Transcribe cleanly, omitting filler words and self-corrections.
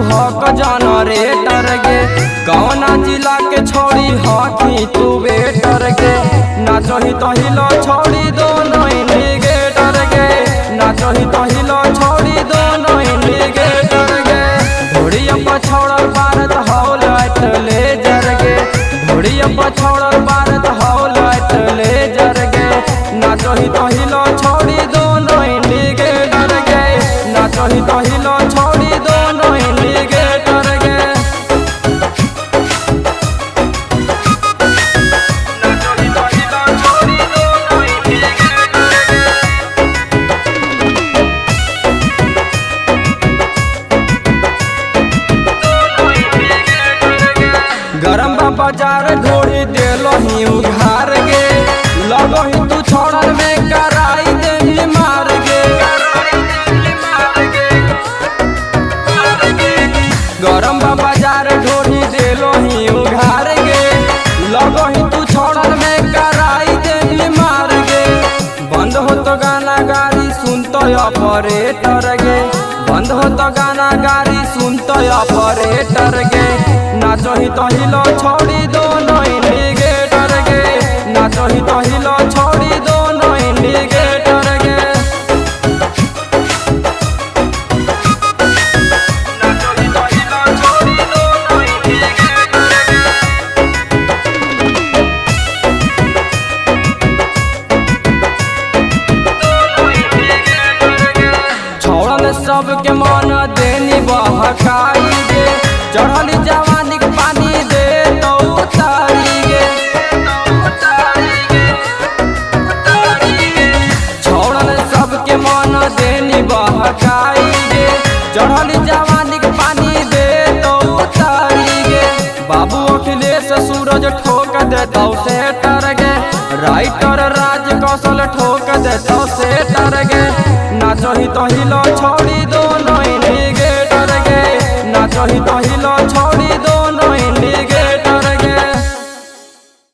धक जनरेटर गे। कौना जिला के छोड़ी हकी तू बेटर गे। नाचही तो हिलो छोड़ी दोनों इंडिकेटर गे। नाचही तो हिलो छोड़ी दोनों इंडिकेटर गे। ढोड़िया पर छोड़ल भारत हौलत ले जर गे। ढोड़िया पर छोड़ल भारत हौलत ले जर गे। नाचही तो हिलो छोड़ी दोनों इंडिकेटर गे। नाचही तो हिलो छोड़ी दोनों इंडिकेटर गे। नाचही तो हिलो छोड़ी दोनों इंडिकेटर गे। गरम बाजार ढोड़ी देलो ही उघार गे। लगो ही तू छोड़न में कराई देनी मार गे। गरम बाजार ढोड़ी देलो ही उघार गे। लगो ही तू छोड़न में कराई देनी मार गे। बंद हो तो गाना गाड़ी सुन तो ऑपरेटर गे। बंद हो तो गाना गाड़ी सुन तो ऑपरेटर गे। नाचही तो हिलो छोड़ी दोनों इंडिकेटर गे। नाचही तो हिलो छोड़ी दोनों इंडिकेटर गे। नाचही तो हिलो छोड़ी दोनों इंडिकेटर गे। छोड़न सबके मन देनी बहकाई गे। चढ़ली जवानी के पानी दे तो उतारी गे। छोड़न सबके मन देनी बहकाई गे। चढ़ली जवानी के पानी दे तो उतारी गे। बाबू अखिलेश सूरज ठोक दे तो से टर गे। राइटर राज कौशल ठोक दे तो से टर गे। नाचही तो हिलो छोड़ी दोनों इंडिकेटर गे। नाचही तो हिलो